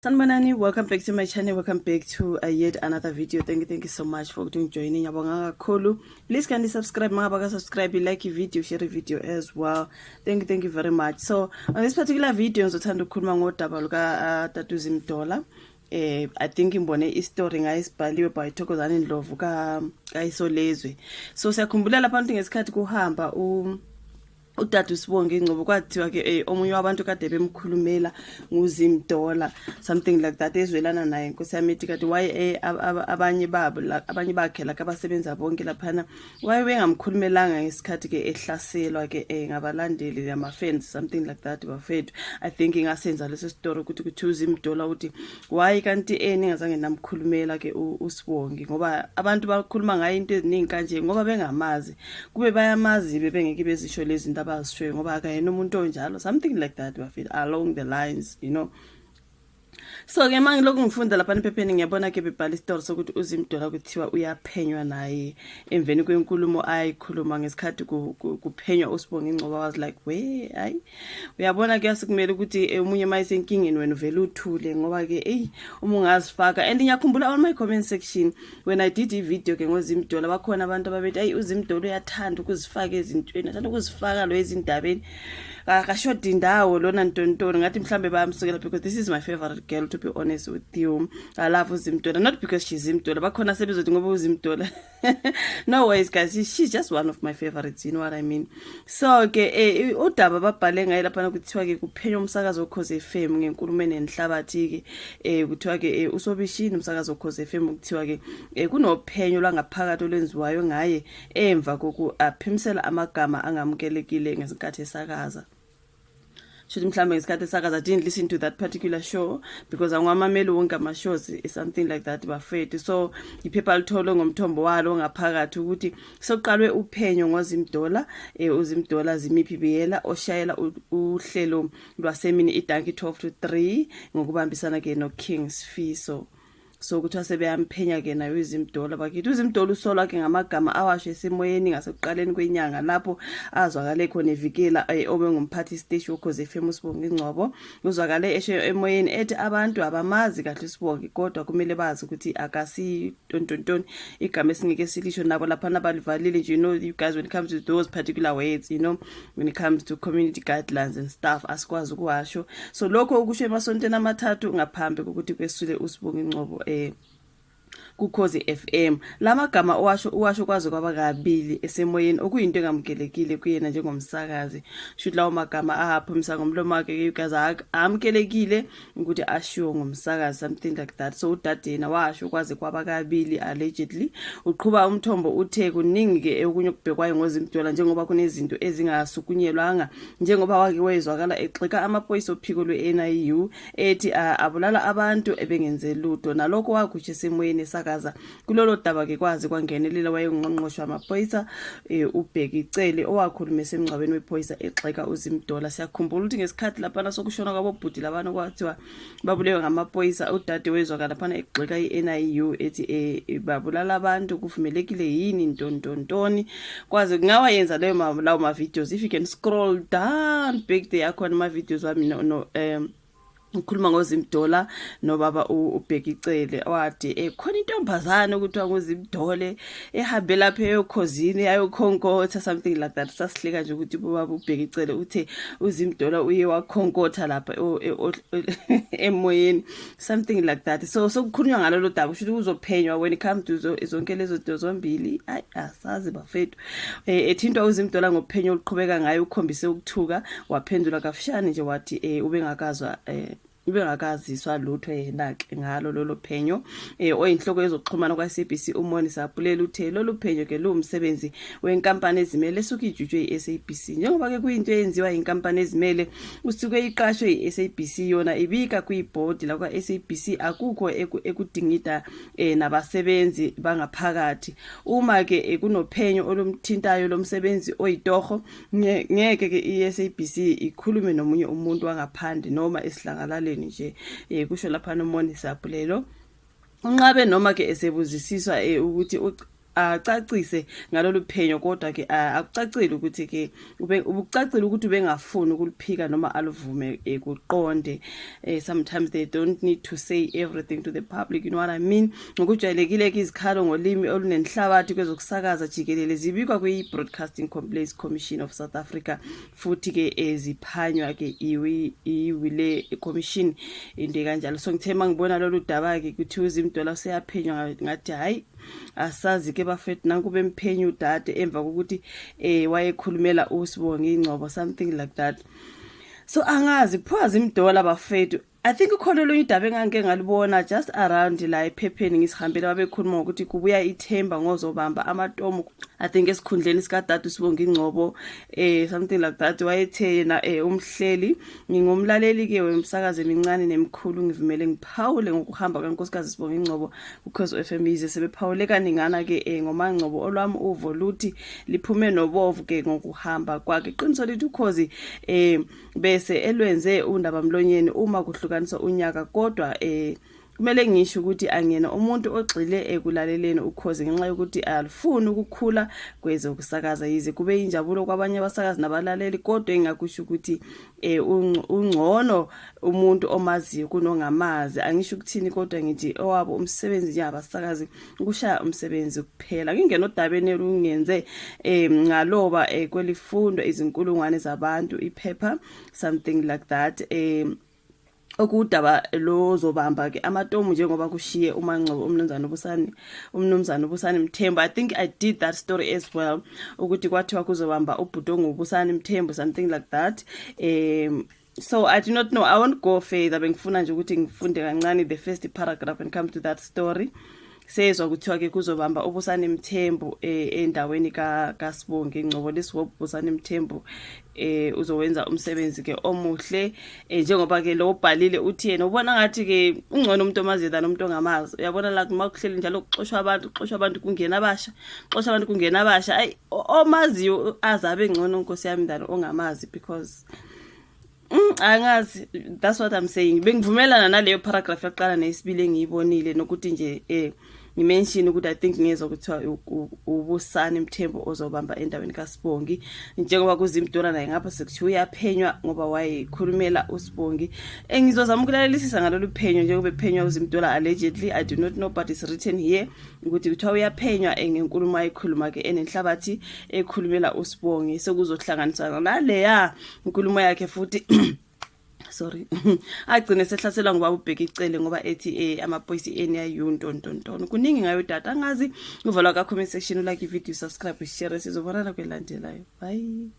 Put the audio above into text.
Sanibonani, welcome back to my channel. Welcome back to yet another video. Thank you so much for doing joining. Ngiyabonga kakhulu. Please kindly subscribe. Mangaba subscribe, like video, share video as well. Thank you very much. So on this particular video ngizothanda ukukhuluma ngodaba luka Tata uZimdollar. I think ngibone istory ngayisibhaliwe by Thokozani Ndlovu ka kaIsolezwe. So siyakhumbula lapha abantu ngesikhathi kuhamba udade uSibonge Ngcobo, kwathiwa ke omunye wabantu kade bemkhulumela nguZimdollar, something like that, ezwelana naye, nkosi yami, ethi kade why abanye babo abanye bakhe la abasebenza bonke laphana, why bengamkhulumelanga ngesikhathi ke ehlaselwa ke ngabalandeli, ama-fans, something like that, bafethu. I think ingasenza leso story ukuthi kuthi uZimdollar ukuthi why kanti ningazange namkhulumela ke uSibongi, ngoba abantu bakhuluma ngayo into eziningi kanje ngoba bengamazi. Kube bayamazi, bebengeke bezisho lezi zinto abazishoyo, ngoba akayena umuntu onjalo, something like that, bafethu, along the lines. So ke mangilokhu ngifunda lapha ephepheni, ngiyabona ke bebhala isitori sokuthi uZimdollar kuthiwa uyaphenywa naye emveni kwenkulumo ayikhuluma ngesikhathi kuphenywa uSibonga Ngcobo. Was like, we hayi, uyabona ke, asikumele ukuthi omunye mayisenkingeni wena uvele uthule, ngoba ke ey, uma ungazifaka. And ngiyakhumbula on my comment section when I did i-video ke ngoZimdollar, bakhona abantu ababethi, "Ayi, uZimdollar uyathanda ukuzifaka ezintweni, uyathanda ukuzifaka lo ezindabeni, akashodi indawo lona, ntontoni." Ngathi mhlambe bayamsukela, because this is my favorite girl, to be honest with you. I love uZimdollar, not because she's Zimdollar. Bakhona sebezothi ngoba uZimdollar. No ways, guys, she's just one of my favorites, you know what I mean? So ke udaba babhale ngaye laphana, kuthiwa ke kuphenywa umsakazo woKhozi FM ngenkulumo enenhlabathi ke. Kuthiwa ke usobishini umsakazo woKhozi FM, kuthiwa ke kunophenyo lwangaphakathi olwenziwayo ngaye emva kokuaphimisela amagama angamukelekile ngesikhathi esakaza. Shuthi mhlawumbe ngesikhathi esakaza. I didn't listen to that particular show because angiwamameli wonke ama-shows, something like that, bafethu. So iphepha litholwe ngomthombo walo ngaphakathi ukuthi sokuqalwe uphenyo ngoZimdollar, uZimdollar Zimiphi Biyela, oshayela uhlelo lwasemini iDankie 12 to 3 ngokubambisana ke no-King Sifiso. So kuthiwa sebeyamphenya ke naye uZimdollar, bakithi. UZimdollar usolwa ke ngamagama awasho esemoyeni ngasekuqaleni kwenyanga, lapho azwakale khona evikela obengumphathi siteshi woKhozi FM, uSibongi Ngcobo. Uzwakale esho emoyeni ethi abantu abamazi kahle uSibongi, kodwa kumele bazi ukuthi akasi tontontoni, igama esingeke silisho nabo laphana balivalile nje. You know, you guys, when it comes to those particular words, when it comes to community guidelines and stuff, asikwazi ukuwasho. So lokho ukusho emasontweni 3 ngaphambi kokuthi kwesule uSibongi Ngcobo kuKhozi FM. Lamagama owasho, uwasho kwaze kwaba kabili esemoyeni, okuyinto engamukelekile kuyena njengomsakazi. Shuthi lawo magama aphumisa ngomlomo wakhe, you guys, amukelekile ukuthi ashiwo ngomsakazi, something like that. So udade yena washo kwaze kwaba kabili, allegedly. Uqhuba umthombo uthe kuningi ke okunye okubhekwayo ngoZimdollar, njengoba kunezinto ezingasukunyelwanga, njengoba wake wezwakala egxeka amaphoyisa ophiko lwe-NIU ethi abulala abantu ebengenze lutho. Nalokho wakusho esemoyeni esakaza. Kulolo daba ke kwazi kwangenelela wayengqongqoshe wamaphoyisa, uBheki Cele, owakhuluma esemngcwabeni wephoyisa egxeka uZimdollar. Siyakhumbula ukuthi ngesikhathi laphana sokushona kwabobhuti labana kwathiwa babulewe ngamaphoyisa, udade wezwakala laphana egxeka i-NIU ethi babulala abantu, kuvumelekile yini, ntontontoni. Kwaze kungawayenza leyo lawo ma-videos. If you can scroll down back there, akhona ama-videos wami no ngikhuluma ngoZimdollar nobaba uBheki Cele, wathi khona intombazane ukuthiwa nguZimdole ehambe lapha eyokhozini ayokhonkotha, something like that. Sasihleka nje ukuthi ubaba uBheki Cele uthe uZimdollar uye wakhonkotha lapha emoyeni, something like that. So sokukhulunywa ngalolo daba, kusho ukuthi uzophenywa when it comes to zonke lezo zinto zombili. Ayi, asazi, bafethu. Ethintwa uZimdollar ngophenyo oluqhubeka ngayo, ukhombise ukuthuka, waphendula kafushane nje wathi ubengakazwa ubengakaziswa lutho yena ke ngalo lolo phenyo. Oyinhloko yezokuxhumana kwa-SABC, uMonise Apulele, uthe lolu phenyo ke luwumsebenzi wenkampani ezimele esuke ijutshwe i-SABC. Njengoba ke kuyinto eyenziwa inkampani ezimele usuke iqashwe i-SABC, yona ibika kwibhodi lakwa-SABC, akukho ekudingida nabasebenzi bangaphakathi. Uma ke kunophenyo olumthintayo lomsebenzi oyitoho, ngeke ke i-SABC ikhulume nomunye umuntu wangaphandle noma esidlangalaleni nje, kusho lapha noMonise Apulelo. Unqabe noma ke esebuzisiswa ukuthi Acacise ngalolu phenyo, kodwa ke akucacile ukuthi ke ubucacile ukuthi ubengafuni ukuliphika noma aluvume kuqonde. Sometimes they don't need to say everything to the public, you know what I mean? Ngokujwayelekile ke izikhalo ngolimi olunenhlabathi kwezokusakaza jikelele zibikwa kwi-Broadcasting Complaints Commission of South Africa, futhi ke ziphanywa ke iwile commission, into kanjalo. So ngithe mangibona lolu daba ke kuthi uZimdollar useyaphenywa, ngathi hayi, asazi ke bafethu, nanku bemphenye udade emva kokuthi wayekhulumela uSibongi Ngcobo, something like that. So angazi pho Zimdollar bafethu. I think ukhona olunye udaba engangike ngalibona just around la ephepheni ngisihambela, babekhuluma ngokuthi kubuya ithemba ngozobamba amatomu, I think esikhundleni sikadade uSibongi Ngcobo, something like that. Wayethe yena umhleli, "Ngingumlaleli ke wemsakazo emincane nemikhulu, ngivumele ngiphawule ngokuhamba kaNkosikazi Sibongi Ngcobo Ukhozi FM, yize sebephawule kaningana ke ngoMangcobo. Olwami uvo luthi liphume nobovu ke ngokuhamba kwakhe. Iqiniso lithi Ukhozi bese elwenze undaba mlonyeni uma kuhlukaniswa unyaka, kodwa kumele ngisho ukuthi angena umuntu ogxile ekulaleleni Ukhozi ngenxa yokuthi alifuni ukukhula kwezokusakaza. Yize kube injabulo kwabanye abasakazi nabalaleli, kodwa engakusho ukuthi ungcono umuntu omaziyo kunongamazi. Angisho ukuthini, kodwa ngithi owabo umsebenzi njengabasakazi ukushaya umsebenzi kuphela. Ngingena odabeni olungenze ngaloba kwelifundwa izinkulungwane zabantu iphepha, something like that, okudaba lozobamba ke amatomu njengoba kushiye uMangcobo, umnumzana uBusani, umnumzana uBusani Mthembu. I think I did that story as well, ukuthi kwathiwa kuzobamba ubhuti onguBusani Mthembu, something like that. So I do not know, I won't go further. Bengifuna nje ukuthi ngifunde kancane the first paragraph and come to that story. Sezwa kuthiwa ke kuzobamba uBusani Mthembu endaweni ka kaSibongi Ngcobo. Let's hope Busani Mthembu uzowenza umsebenzi ke omuhle, njengoba ke lo ubhalile uthi yena ubona ngathi ke ungcono umuntu omaziyo than umuntu ongamazi. Uyabona la makuhleli njalo kuxoshwa abantu kungena abasha, kuxoshwa abantu kungena abasha, ayi, omaziyo azabe ngcono, nkosi yami, than ongamazi, because angazi, that's what I'm saying. Bengivumelana naleyo paragraph yaqala nesibili engiyibonile, nokuthi nje ngimention ukuthi I think ngezwe kuthiwa uBusani Mthembu ozobamba endaweni kaSibongi, njengoba kuZimdollar naye ngapha sekuthiwa uyaphenywa ngoba wayekhulumela uSibongi. Engizozama ukulalelisisa ngalolu phenyo njengoba ephenywa uZimdollar allegedly. I do not know, but it's written here ukuthi kuthiwa uyaphenywa ngenkulumo ayikhuluma ke enenhlabathi ekhulumela uSibongi, sekuzohlanganiswa naleya inkulumo yakhe futhi, sorry, agcine sehlaselwa ngoba uBheki Cele ngoba ethi amaphoyisa NIU ntontonton. Kuningi ngayo data, angazi. Uvalwa ka comment section, like video, subscribe, share. Sizobonana kwelandelayo. Bye.